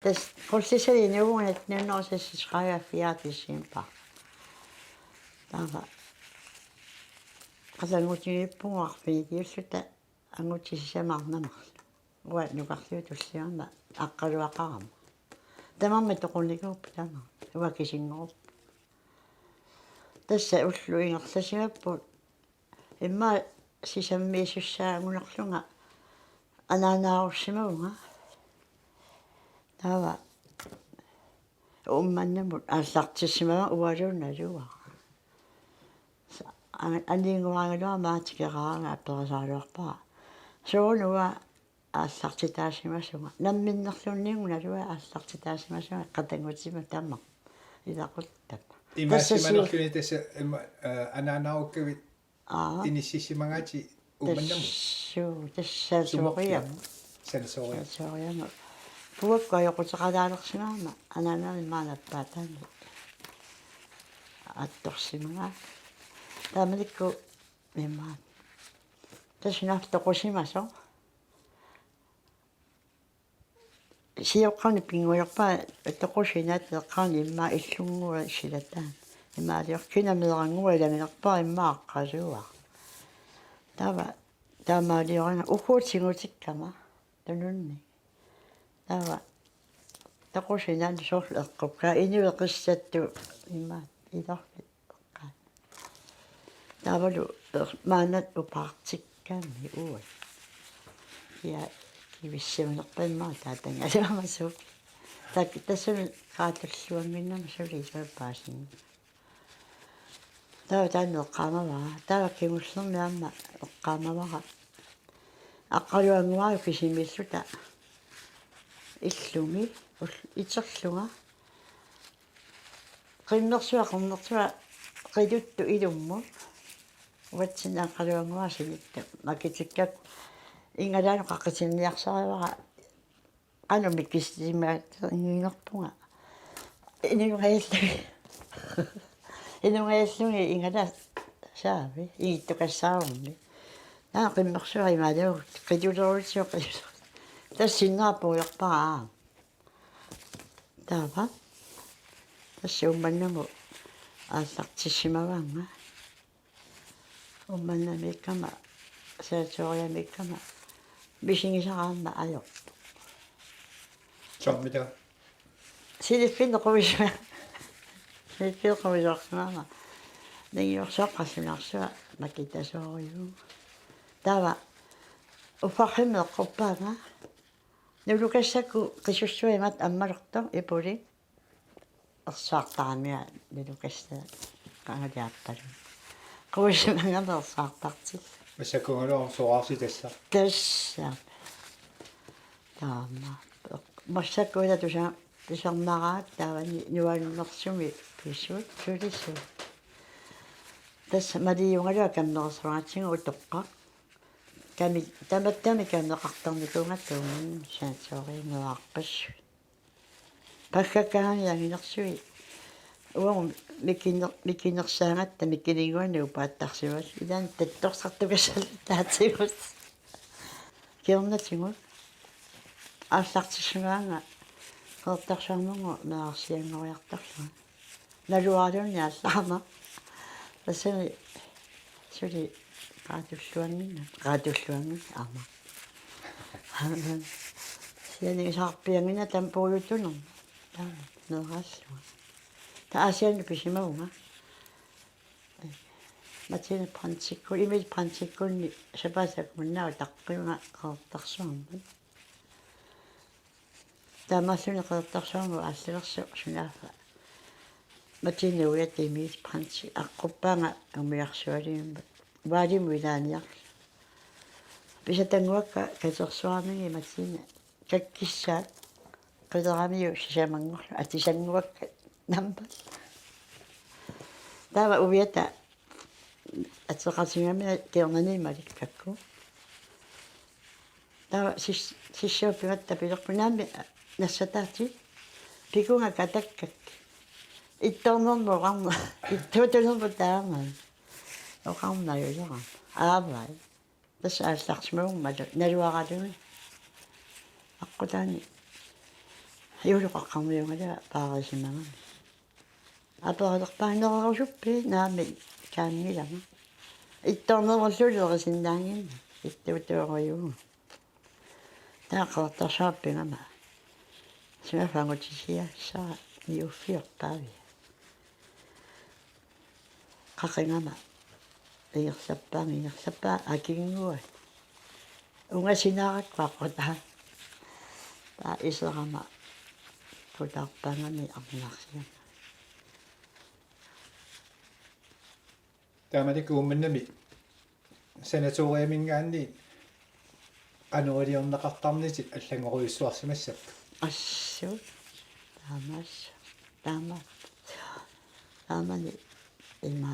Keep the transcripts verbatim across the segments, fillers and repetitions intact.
Tassa Qullissali inuuvugut nitten hundrede og seksogtredive fjerde december. Taava qatanngutigiippugut arfinikiulluta angutit sisamat arnat marluk. Uanga nukarliup tulliani aqqaluaqarama. Tamarmik toqunikuupput tamarmik. Uanga kisinngorupput. Tassa ullut ingerlasimapput immaqa sisammiisussaagunarlunga anaanaarussimavunga. Taava Uummannamut aallartissimavunga ualuunnaluaq. Sa-, a-, aniinnguaangaluaq maatikeraaga aperasaaraluarpara. Soorunami aallartitaasimasunga. Namminnerluunniit unaluaq aallartitaasimasunga qatanngutimmut tamaat. Ilaquttama. Tassa siu- Imaassimalluni tassa ima, eh, anaanaarukkavit Aa. Inissisimagaat Uummannamut. Tassuu, tassa sanatoriamut. Sanatoriamut. Sanatoriamut. Puakkut ajoquteqalaalersimagama anaanamik maanna appaataani. Attorsimagaat. Taamanikkut immaqa. Tassa naak toqusimasoq. Sioqqanik pinnguarpaa toqusinnaateq eqqaani immaqa illunnguaq silataani. Imaalior kinameerannguaq ilagilerpara immaqa aqqaluaq. Taava taamaaliorina uku tigutikkama tununni. Taava toqusinnaaneq soorlu eqqukkaa inuit eqissattut immaqa ilorpit. Taavalu er-, maanna upaartikkami uanga. Ja, kivissimanerpaa immaqa taatangaalimamasuuk. Tak-, tassami qaatulluannginnama suli isapaasin. Taava taanna eqqaamavara. Taava kingullermi aamma eqqaamavara. Aqqaluannguaq kisimiilluta illumi, ul-, iterlunga. Qimmersuaq, qimmersuaq, qituttoq ilummut. Uatsinnut aqqaluannguaq sinitta. Makitikkakku. Ingalaanut qaqqitinniarsarivara. Qanoq mikisisimaatiginerpunga. Inungajallu-, inungajallugit ingalaa saavi. Igittukassaarummi. Naa qimmersuaq imaaliu. Qitulerutsigu qitulerutsigu. Tassa sinnera puigorpara. Taava. Tassa Uummannamut aallartissimavaanga. Uummannamiikkama, sanatoriamiikkama, misigisara aamma ajorpoq. Soormita? Siliffinneq quisima. Siliffinneq quisooqimama. Ningiorsuaq qallunaarsuaq makitasooriuvoq. Taava uffarfimmut eqquppaanga. Nulukassakkut qisussuimat ammalortoq ipuli. Ersaartaramia nulukassaq qangaliarpalu. Quisimangama ersaartartillugu. Massakkungalu soraarsi tassa. Tassa. Taama. Massakkuuna tusa-, tusarnaraat taavani nuannersumik pisut sulisut. Tassa maliugaluaq kammersooraatigut utoqqaq. Kami-, tamattami kammeqartarnikuugatta Uummannami sanatorianut nuaqqissut. Paggakkaanni anginersui. Uagut mikiner-, mikinersaagatta mikilinnguanni upaattarsimasoq. Ilaanni tattorsartukassallataatigu. Kingornatigut. Aallartissimagaanga Qeqertarsuarminngaanniit meerarsianngoriartorlunga. Naluaraluunniit aallarama. Tassami suli qaatulluannginnama. Qaatulluannginnama aamma. Sianigisarpiannginnama tamporiutunum. Taama meeraallunga. Taava Aasiannut pisimavunga. Martine Brandtikkunni, Emil Brandtikkunni sapaatip-akunnera utaqqivunga Qeqertarsuarmut. Taamaalluni Qeqertarsuarmut aallartilersoq sunaaffa. Martine uiatta Emil Brandti aqquppaanga umiarsualiummat. Uaalimut ilaaniarlunga. Pisatannguakka katersuarmigit Martine. Kakkissaat qileramiuk sisamanngorlugit atisannguakka nampa. Taava uiata ateqatigamina kingornani malikkakku. Taava sis-, sissuuppigatta pilerpunga naammi nassataatit pikunga katakkak. Ittoornermut oqarna-, ittuutunermut taama. Oqarnajulerama. Aavai. Tassa aallarsimavunga malu-, naluaraluunniit. Aqqutaani Juulleqaqqamiunngilanga paarisimagami. Aperilerpaannererusuppit naamik kaanngilanga. Ittornerullulerusinnaanngimmat. Ittuutoorujuu. Taava Qeqertarsuarput pigama. Sunaaffa angutisiassara niuffiorpaavi. Qaqigama. Ingerlappaanga, ingerlappaanga akinnguaq. Ungasinaarakku aqutaa. Taava iserama. Kutaarpaangami arnaarsiama. Taamanikkut Uummannami sanatoriaminngaanniit qanoq iliorneqartarnitit allanngorujussuarsimassappat? Assut. Taamaas. Taama. Taamani ima.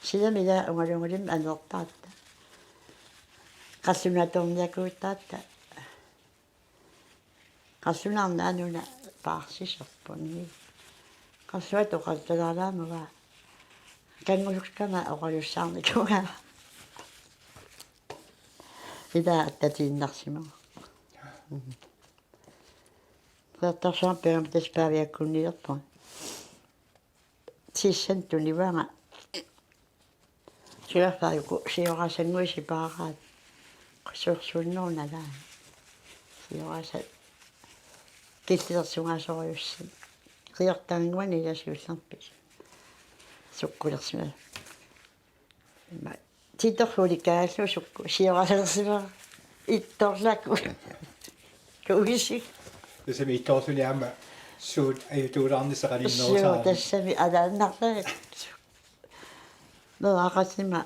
Silami ila ungaluunniit anertaatta. Qallunaatuunniakuuttaatta. Qallunaarnaq una paarsiserpunni. Qallunaatut oqaluttuaannarama kanngusukkamat oqalussaarnikuugama. Ila attatiinnarsimavoq. Mhm. Qeqertarsuarput pigama tassa Paaviakkunnilerpunga. Sissani tunivunga. Sioraasaat uku, sioraasannguit sipaaraat. Qasuersuunnerup nalaani. Sioraasat killilersugaasorujussuit. Qiortarinnguani ila siullermik. Sukkulersimavoq. Ima, titorfulikaalluni sukku, sioraasalersimavoq. Ittorlaku. Kuisik. Tassami ittorluni aamma suut ajutuulaarnissaq qaninnerusaarami. Suu, tassami alaannarlagit. Meeraqatima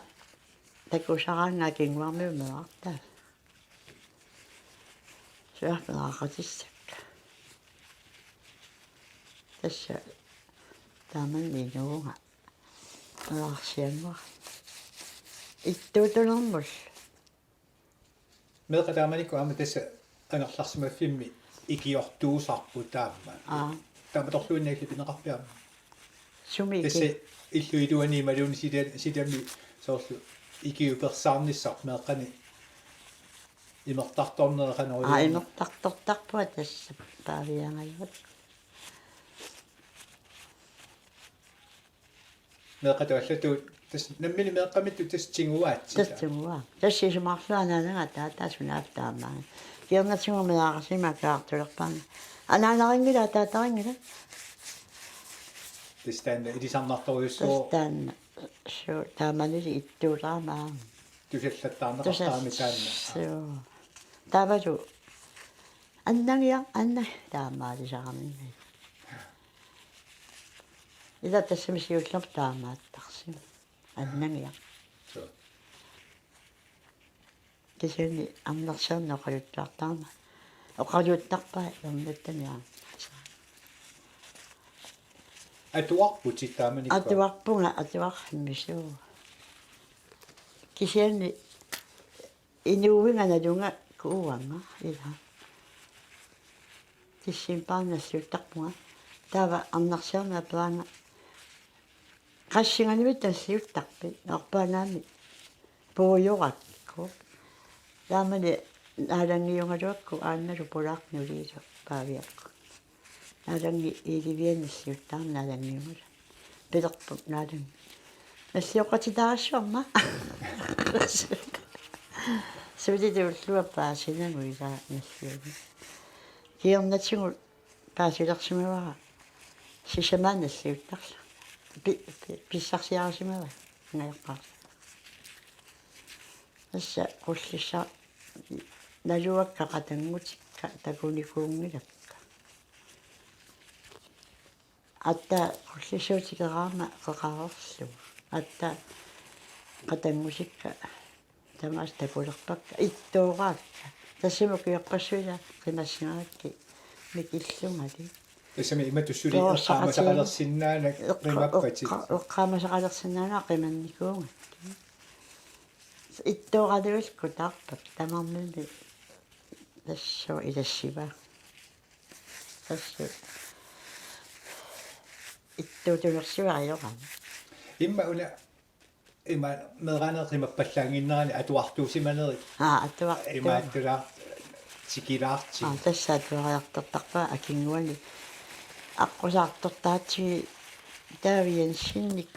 takusaraannga kinguarmiu meerartaa. Suarput meeraqatissakka. Tassa taamani inuunga. Meerarsiannguaq. Ittuutunermullu. Meeqqat taamanikkut aamma tassa angerlarsimaffimmi ikiortuusarput taama. Aa. Taamatorluunniit illit pineqarpit aamma? Sumi tassa iki? Illup iluani imaluunniit sila-, silami soorlu ikiupersaarnissaq meeqqani imertartornera qanoq? Aa, iluani? Imertartortarpunga tassa Paaviangajuat. Meeqqatut allatut tassa nammineq meeqqamittut tassa tiguaatsit. Tassa tiguaa. Tassa isumaqarlunga anaanaga ataataga sunaaffa taamaanga. Kingornatigut meeraqasima kaartulerpaanga. Anaanarinngilaq ataatarinngilaq. Tassa taanna ilisarnartorujussuuvoq. Tassa taanna. Suu, taamanili ittuulaarama. Tusallattaarneqartarami taanna. Suu. Taavalu annagiaq, anna taamaalisarami. Ila tassami siullermik taamaattarsimavoq. Annagiaq. Suu. Kisianni arnarsiarneq oqaluttuartarama. Oqaluttarpaa ernuttani aamma. Atuarputit taamanikkut? Atuarpunga, atuarmisuuvoq. Kisianni inuuinga nalunga kuuanga ila. Decembarimi nalliuttarpunga. Taava arnarsiarneq aperaanga: Qassinganimit nalliuttarpit? Arpaannami puujorakku. Taamani naalanngiugaluakku aannalu pulaartoq nuliilu Paaviakkut. Naalanngi-, Iiliviani nalliuttarami naalanngiugaluarluni. Pilerpoq naalanngi: Nallioqatitarassuarma. Suli tuullua paasinagu ila nalliugut. Kingornatigut paasilersimavara sisamaanni nalliuttarlunga. Pi-, pi-, pissarsiarisimavara angajoqqaarlunga. Tassa qullissaq naluakka qatanngutikka takunikuunngilakka. Aatsaat qullissuutikeraarama qeqareerlugu. Aatsaat qatanngutikka tamaasa takulerpakka, ittooraakka. Tassami ukiorpassuit ila qimassigakkit mikillugit. Tassami imatut suli eqqaamasaqalersinnaaneq eqqa-, qimappatit. Eqqa-, eqqaamasaqalersinnaaneq qimannikuugakkit. Ittooraluillu kutaarpakka tamarmimi tassa ilassivaa. Tassa ittuutunersuarioqama. Immaqa una ima meeraanerit qimappallaannginneranni atuartuusimanerit. Aa, atuartuuvoq. Imaattulaaq Tikilaartigu. Aa, tassa atuariartortarpaa akinnguanik. Aqqusaartortaatsigit Taavi Jensenip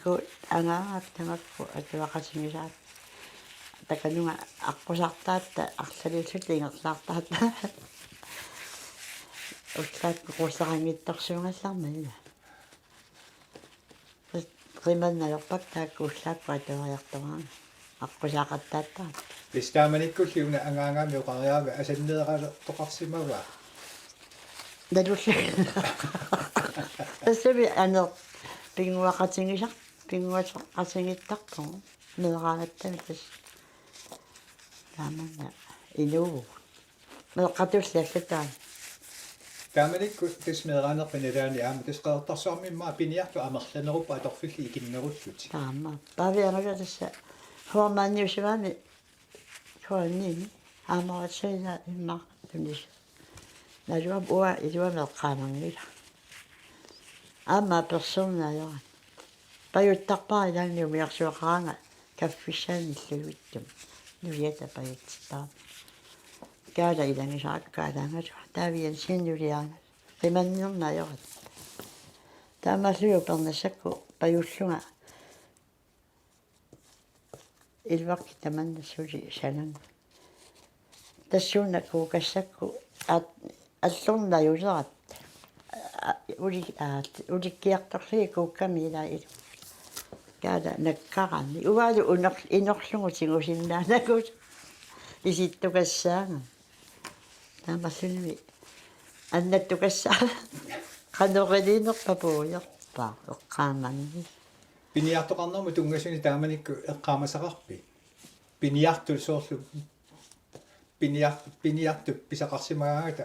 angaagaat tamakku atuaqatigisaat. Takanunga aqqusaartaatta arlaliulluta ingerlaartaatta. Ullaakkut qullaqanngitsorsuugallarmalla. Qimannalerpakka taakku ullaakkut atuariartoraangat. Aqqusaaqattaattaarput. Tassa taamanikkulli una angaagami oqariaravit asanneeralertoqarsimavaa. Nalulli. Tassami aneq pinnguaqatigisar-, pinnguaqatigiittarpugut. Meeraagattami tassa. Tamanna inuuvugut. Meeqqatulli allataan. Taamanikkut tassa meeraanerpit nalaani aamma tassa Qeqertarsuarmi immaqa piniartut amerlanerupput atorfillit ikinnerullutik. Taama. Paaviangalu tassa. Huormaanniusimaami. Huornini. Aamma tassa immaqa tunis. Naluam uanga iluamik eqqaamanngilanga. Aamma apersorneq ajorami. Pajuttarpara ilaanni umiarsuaqaraangat kaffissaanilluittumi. Nuliata pajutsittarami. Kaala ilagisarakkit kaalaangalu. Taavi Jensen nuliaangalu. Qimannerneq ajorami. Taamaallugu upernassakku pajullunga. Iluaqqit tamanna suli sananga. Tassuuna kuukassakku at-, allornajulerat. A-, uli-, aa, ulikkiartorlugit kuukkami ilaa ilu. Kaala nakkarami. Ualu unor-, inorlugu tigusinnaanagu. Isittukassaanga. Taamaalilluni annattukassaanga. Qanoriliinerpa puigorpa eqqaamanni. Piniartoqarnermut tunngasunik taamanikkut eqqaamasaqarpit? Piniartut soorlu piniar-, piniartut pisaqarsimagaangata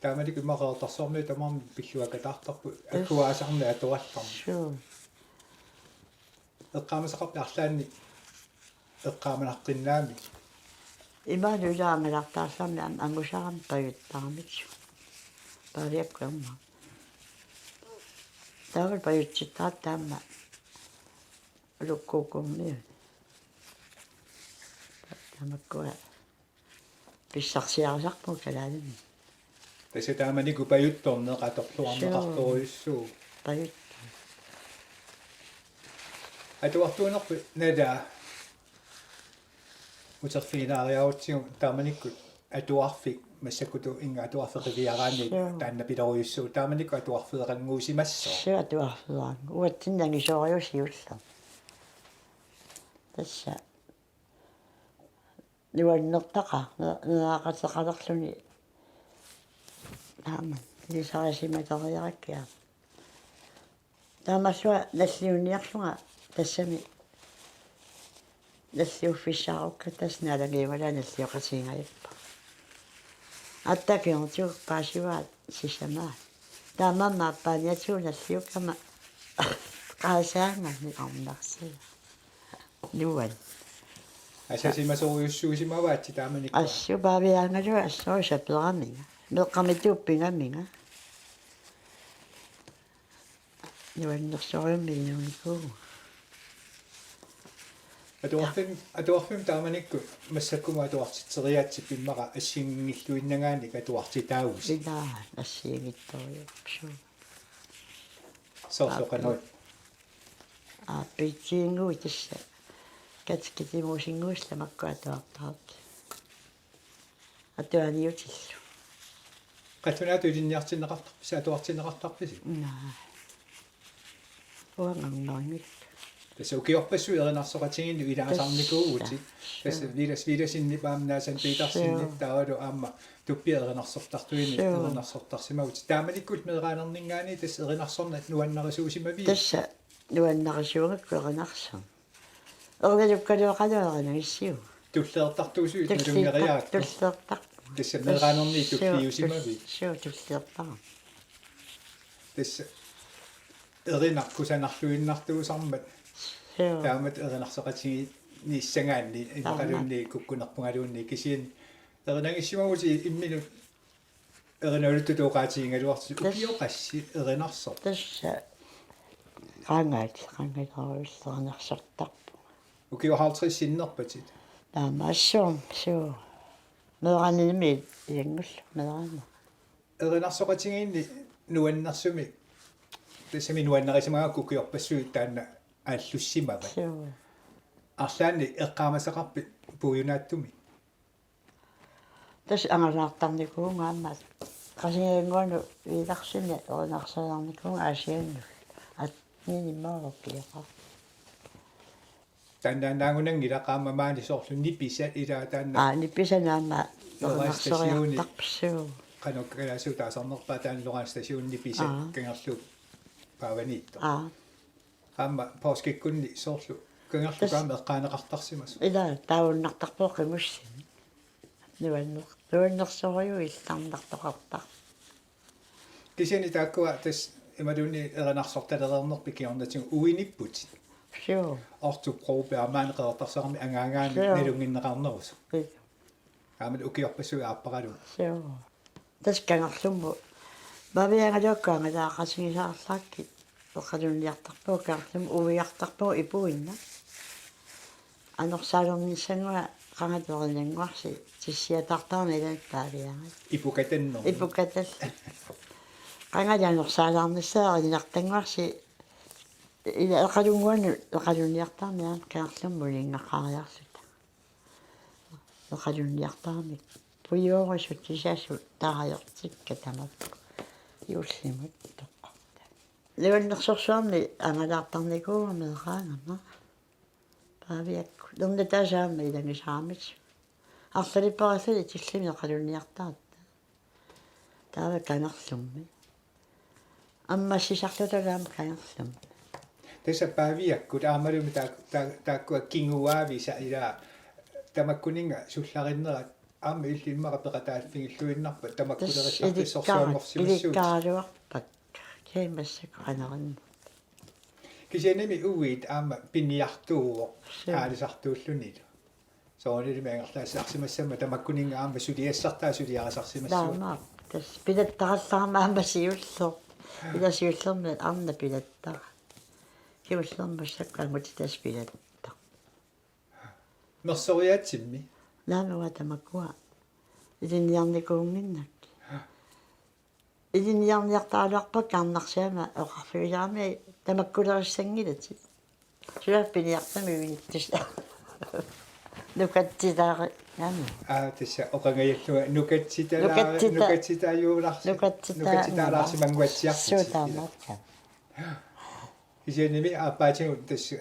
taamanikkut immaqa Qeqertarsuarmiut tamarmik pilluakkataartarput agguaasarneq atuallarneq. Suu. Eqqaamasaqarpit arlaannik eqqaamanaqqinnaamik? Imaanut ilaa angalaartaarlarmi aamma angusarami pajuttaramik. Paariakku aamma. Taava pajutsittaat taama. Ulukkuukummiuni. Tamakkua pissarsiarisarpugut kalaalimi. Tassa taamanikkut pajuttorneq atorluarneqartorujussuuvoq. Suu. Pajut. Atuartuunerpit nalaa uterfiginaariarutsigu taamanikkut atuarfik massakkutut inga atuarfik qiviaraanni. Suu. Taanna pilorujussuuvoq taamanikkut atuarfeeqannguusimassaaq. Suu atuarfeeqanngu-, uatsinnut angisoorujussuuvoq siulleq. Tassa. Nuannertaqaaq, ne-, nereqateqalerluni. Aamma, ilisarisimateriarakkiaq. Taamaalluta nalliunniarlunga tassami nalliuffissaarukka tassa naalagiugalaa nallioqatigigajappara. Attakiortiuk paasivaat sisamaat. Taamaammat aappaaniatigut nalliukkama qaasaangami arnarsia. Nuan. Asasimasorujussuusimavaatsi taamanikkut. Assut paaviaangalu assut saperamiga. Meeqqamituuppigamiga. Nuannersorujussuarmik inuunikuuvunga. Atuarfim-, atuarfimmi taamanikkut massakkumut atuartitseriaatsip immaqa assigiinngilluinnagaanik atuartitaavusi. Ilaa assigiinngitsorujuupput suu. Soorlu qanoq? Aa, pitsiinngui tassa. Katikitimuusinnguusi tamakku atuartarakkit. Atuaniutillu. Qallunaatut ilinniartinneqartarpisi, atuartinneqartarpisi? Naa. Uangaannarmik. Tassa ukiorpassuit erinarsoqatigiinni ilaasarnikuuvutit. Tassa. Tassa Vilas Vilasenip aamma Naasani Petersenip. Suu. Taavalu aamma Tuppiap erinarsortartuini. Suu. Erinarsortarsimavutit. Taamanikkullu meeraanerninngaanniit tassa erinarsorneq nuannarisuusimavigit? Tassa nuannarisuugakku erinarsorneq. Ernerukkaluaqaluaq erinarsiuk. Tulleertartuusuit. Tulleertar-, nalunngereerput. Tulleertar-. Tassa meeraanerniit. Suu, tulliusimavit? Suu, tulleertar. Tassa erinaq kusanarluinnartuusarmat. Suu. Taamatut erinarsoqatigiinnissagaanni. Taama. Imaqaluunniit kukkunerpugaluunniit kisianni erinagissimavutit imminut erinarsuuttut oqaatigigaluartut. Tassa. Ukioqassi erinarsortut. Tassa. Qaangaat, qaangaat erinarsortarpunga. Ukiut halvtreds sinnerpatit. Taamaassuum, suu. Meeraanimi ilanngullugu meeraanera. Erinarsoqatigiinni nuannersumik, tassami nuannarisimagakku ukiorpassuit taanna aallussimavai. Suu. Arlaannik eqqaamasaqarpit puiunaatsumik? Tassa angalaartarnikuuvunga aamma. Qasigiannguanut ilarsini erinarsoqarnikuuvunga Aasiannut. At nini maavokkiaqa. Taannaannaagunanngilaq aamma maani soorlu nipisat ilaa taanna. Aa, nipisat aamma Lorentz Station-i erinarsoqartarpassuugut. Qanoq kalaallisut taasarnerpaat taanna Lorentz Station nipisat. Aa. Kangerluup paavaniittoq. Aa. Aamma poorskikkunni soorlu kangerluk. Tassa aamma eqqaaneqartarsimasoq. Ilaa, taavunnartarpoq qimussinni. Nuanner-, nuannersorujuk illarnartoqartarpoq. Kisianni taakkua tassa imaluunniit erinarsortalereernerpit kingornatigut uinipputit. Suu. Ortho Broberg maani Qeqertarsuarmi angaagaanni. Suu. Nalunnginneqarnerusoq. Suu. Aamma ukiorpassuit aapparalugu. Suu. Tassa kangerlummut. Paaviangaluakku angalaaqatigisaarlaakkit. Eqalunniartarpugut kangerlummut uiartarpugut ipuinnaq. Anorsaalernissannguaq qangali erinannguarsi tissiataartarami ilaanni paaviangalu. Ipukatannermut. Ipukatallit. Qangali anorsaalaarnissaa erinartannguarsi ila eqalunnguanut eqalunniartarami aamma kangerlummut uninngaqaariarluta. Eqalunniartarami puioorisut tisasut taarajortikka tamakku. Juullimut toqqorta. Nuannersorsuarmi angalaartarnikuuvunga meeraagama. Paaviakkut. Lernutaasa aamma ilagisarami. Arlalipparaalluni tillimi eqalunniartarami. Taava kangerlummi. Ammassisarluta aamma kangerlummi. Tassa paaviakkut aammalumi taa-, taa-, taakkua kinguaavisa ilaa tamakkuninnga sullarinnerat aamma illit immaqa peqataaffigilluinnarpat tamakkulerissartut. Tassa ilikkaru-, sorsuanngorsimassuutit. Ilikkaraluarpakka. Kiimassakkut qanorinni. Kisiannimi uiit aamma piniartuuvoq. Suu. Aalisartuullunilu. Soorunalimi angerlaassarsimassammat tamakkuninnga aamma suliassartaa suliarisarsimassuuvoq. Taamaappoq. Tassa pilattarallarama aamma siulleq. Ila siullermi arnaq pilattara. Siullermi massakkut angutit tassa pilattaq. Mersoriaatsimmi? Naamik, uanga tamakkua. Ilinniarnikuunnginnakkit. Ilinniarniartaraluarpakka arnarsiama oqarfigilaarami tamakkulerissanngilatit. Suna piniartumik uinittussaq. Nukatsitaari-, naamik. Aa, tassa oqangajallunga nukatsitalaari-, nukatsita-, nukatsitaajuularsi-, nukatsitaa-, nukatsitaalaarsimanguatsiarputit. Suu, taamaakka. Kisiannimi aappaatigut tassa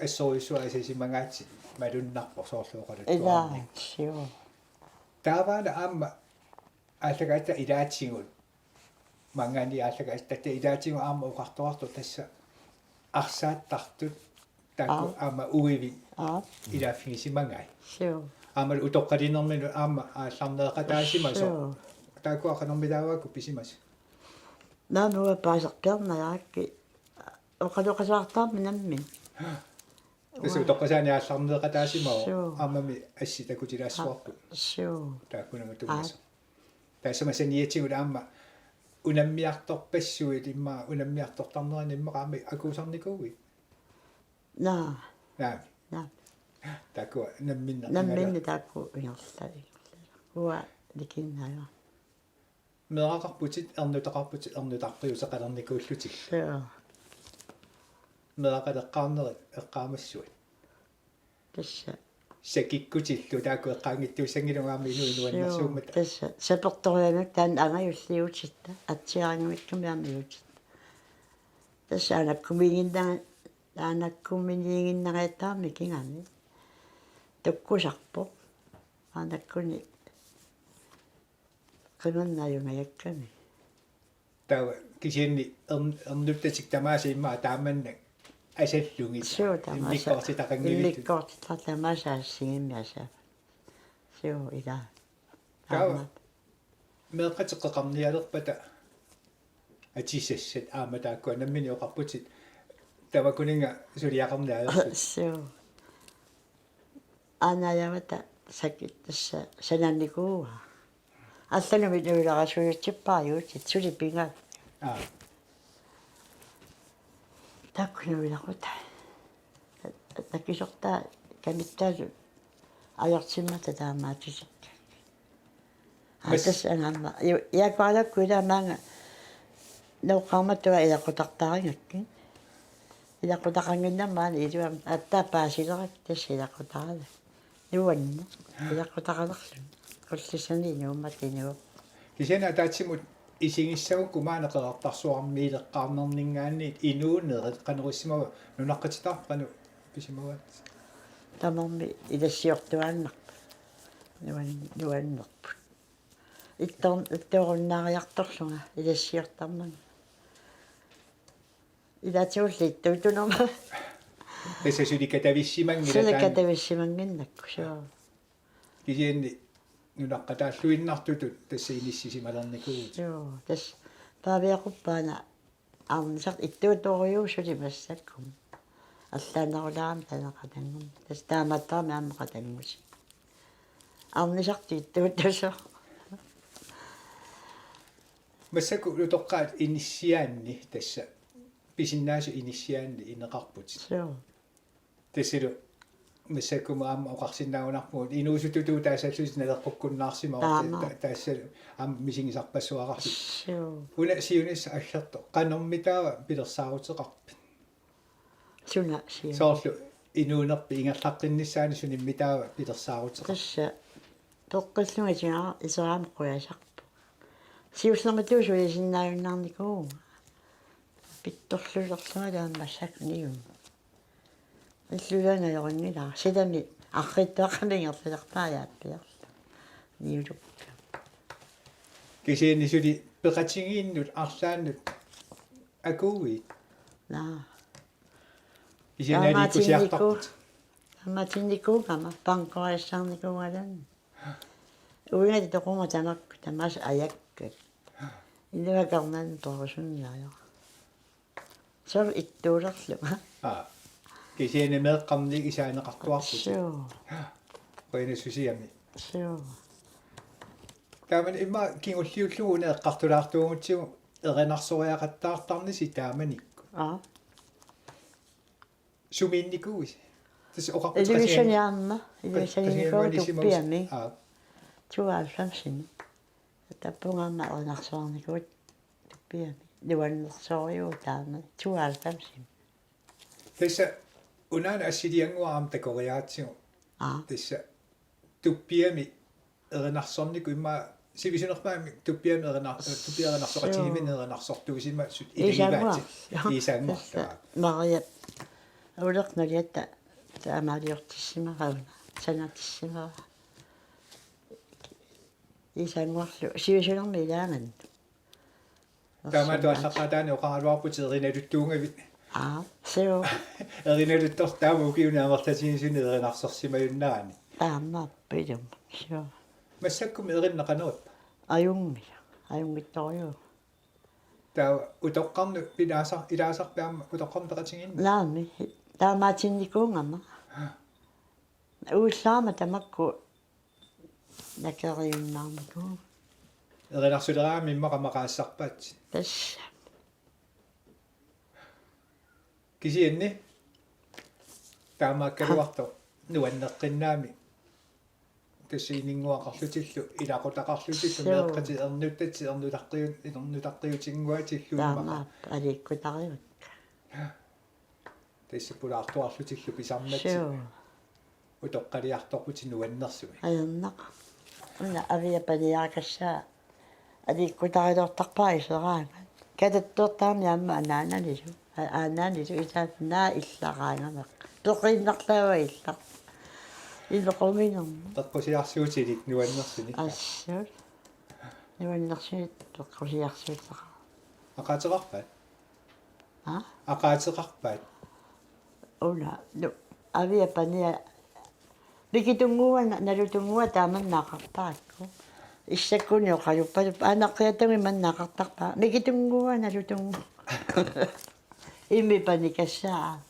assorujussuaq asasimagaatsit malunnarpoq soorlu oqaluttuarnik. Ilaa, suu. Taavaana aamma aallakaatitatta ilaatigut. Maanngaanniit aallakaatitatta ilaatigut aamma oqartoqartoq tassa arsaattartut taakku. Aa. Aamma uivit. Aa. Ilaaffigisimagai. Suu. Aamma utoqqalinerminut aamma aallarneeqataasimasoq. Suu. Taakku qanormitaava uku pisimasut? Naamik, uanga paasarpiarnajaakkit. Oqaloqasaartarami nammineq. Tassa utoqqasaani aallarneeqataasimavoq. Suu. Aammami assit takutilaassuarput. Aa, suu. Taakkununnga tungasoq. Aa. Taassuma saniatigut aamma unammiartorpassuit immaqa unammiartortarnerini immaqa aamma akuusarnikuuit? Naa. Naamik. Naa. Taakku namminneq. Namminneq taakku ingerla-, ingerla-. Uanga likinnaajuarput. Meeraqarputit, ernutaqarputit, ernutarpiuteqalernikuullutillu. Suu. Meeraqaleqqaarnerit eqqaamassuat. Tassa. Sakikkutillu taakku eqqaanngitsuussanngilagut aamma inuit nuannersuummata. Suu, tassa. Sapertorianut taanna angajulliutitta, atsiarangamikkummi aamma iutitta. Tassa anakkumiiginna-, anakkuminiiginnariattaarami kingami. Tukkusarpoq. Aanakkuni qimannaajungajakkami. Taava kisianni ern-, ernuttatik tamaasa immaqa taamannak asallugit. Suu, tamaasa. Immikkoortitaqanngillutik. Immikkoortitaq tamaasa assigiimmik asavat. Suu, ilaa. Taava. Aamma. Meeqqatik qeqarnialerpata atisassat aamma taakkua nammineq oqarputit tamakkuninnga suliaqarnialerput. Suu. Aanaajavata sakit tassa sananikuuaa. Allanut nuilarasuujutsippaajuutit suli pinga. Aa. Taakku nuilaqutai. Takisortaa kamittaasut Ajortimmata taamaattusikkakka. Aa, mas- tassa angaamma. Ju-, iakkualakku ilaamaanga nooqqaarmatua ilaqutaqtaarigakkit. Ilaqutaqannginnama maani iluam aatsaat paasilerakku tassa ilaqutaralugu. Nuanneq. Ilaqutaralugu. Qullissani inuummat inuup. Kisianni ataatsimut isigissagukku maani Qeqertarsuarmiileqqaarnerninngaanniit inuunerit qanoq issimava nunaqqatitaarpanu pisimavaat? Tamarmik ilassiortuaannarput. Nuan-, nuannerput. Ittor-, ittoorunnaariartorlunga ilassiortarmanga. Ilaatigulli ittuutunerma. Tassa suli katavissimanngilaat. Suli katavissimannginnakku, suu. Kisianni nunaqqataalluinnartutut tassa inissisimalereernikuuvutit. Suu, tassa Paaviaquppaana arnisartut ittuutorujuuvoq suli massakkut. Allaanerulaarami taanna qatanngusi. Tassa taamaattarami aamma qatanngusi. Arnisartut ittuuttusoq. Massakkut utoqqaat inissiaanni tassa pisinnaasut inissiaanni ineqarputit. Suu. Tassalu massakkumut aamma oqarsinnaagunarpugut inuusuttutut taasallutit naleqqukkunnaarsimavoq. Taama. Ta-, tassalu aamma misigisarpassuaqarlutit. Suu. Una siunissaq aggertoq. Qanormitaava pilersaaruteqarpit? Suna siu. Soorlu inuunerpit ingerlaqqinnissaanut sunimmitaava pilersaaruteqarpit? Tassa peqqillunga tigara iseraama qujasarpoq. Siullermik tuusuisinnaajunnaarnikuuvunga. Pittorlulerlunga taamaassaq niun. Illulaana jorinngilaa. Silami arriitsuaqqamik ingerlalerpaa ajaappiarlu. Niulukka. Kisianni suli peqatigiinnut arlaannut akuuit? Naa. Kisianni aliikkusiartarput. Taamaatinnikuugama, pankkorissaarnikuugaluunniit. Uinga toqunga tamakku tamaasa ajakkat. Inuakarnan torusunnaajora. Soorlu ittuulerlunga. Aa. Kisianni meeqqamik isaaneqartuarputit. Suu. Qujanarsuaq Susiami. Suu. Taamani immaqa kingulliullugu una eqqartulaartuugutsigu erinarsoriaqattaartarnisi taamanikkut. Aa. Sumiinnikuuisi? Tassa oqarputit Ilulissani Qasigiannguaq-, aamma. Ilulissaniinnikuuara Qasigiannguani simaus-, Tuppiami. Aa. Tooghalvfemsimi. Tappavunga aamma erinarsuarnikuuara Tuppiami. Nuannersorujuuvoq taama. Tooghalvfemsimi. Tassa unaana assiliannguaq aamma takoriaatsigu. Aa. Tassa Tuppiami erinarsornikuuit immaqa sivisunerpaamik Tuppiami erinar-, Tuppiap erinarsoqatigiinnermi erinarsortuusimasut Iisaannguaq. Ilagivaatit. Iisaannguaq. Tassa Maria Ulernuliatta taamaaliortissimavaa una. Sanatissimavaa. Iisaannguarlu sivisunermi ilaangan. Taamaattuallaqqaataani oqaraluarputit erinaluttuugavit. Aa, suu. Erinaluttortaama ukiuni amerlatigisuni erinarsorsimajunnaarani. Taamaappoq ilumut. Suu. Massakkummi erinneq qanoq ippa? Ajunngilaq. Ajunngitsorujuuvoq. Taava utoqqarnut ilaasa-, ilaasarpit aamma utoqqarnut peqatigiinni? Naamik. Taamaatinnikuugama. Uillaama tamakku nakeriunnaarnikuuvoq. Erinarsuleraangami immaqa maqaassarpaat. Tassa. Kisianni taamaakkaluartoq nuanneqqinnaami. Tassa ininnguaqarlutillu, ilaqutaqarlutillu, suu, meeqqatit ernuttatit, ernutaqqiut-, ernutaqqiutinnguatillu immaqa. Taamaappoq aliikkutarivat. Tassa pulaartuarlutillu pisarmatit. Suu. Utoqqaliartorputit nuannersumik. Ajornaq. Una Avia paniarakassaa aliikkutarilertarpara iseraangat. Katattortaami aamma anaananilu. A-, anaananilu isaannaat illaraangameq. Peqiinnarlaava illar. Ilequminerma. Peqqusiarsuutilik nuannersunik. Assut. Nuannersunik peqqusiarsuuteqarpoq. Aqaateqarpat? Aa? Aqaateqarpat? Una, nu, Avia pania. Mikitunnguua na-, nalutunnguua taamanna aqartarakku. Issakkuunni oqaluppalup, aanaqqiatungi manna aqartarpaa. Mikitunnguua nalutunnguua. Immi panikassaa.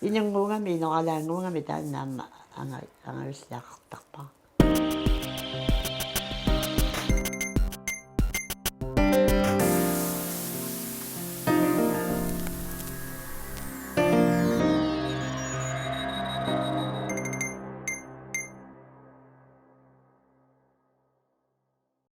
Inunnguugami, inoralaannguugami taanna aamma anga-, angavilliaqartarpaa.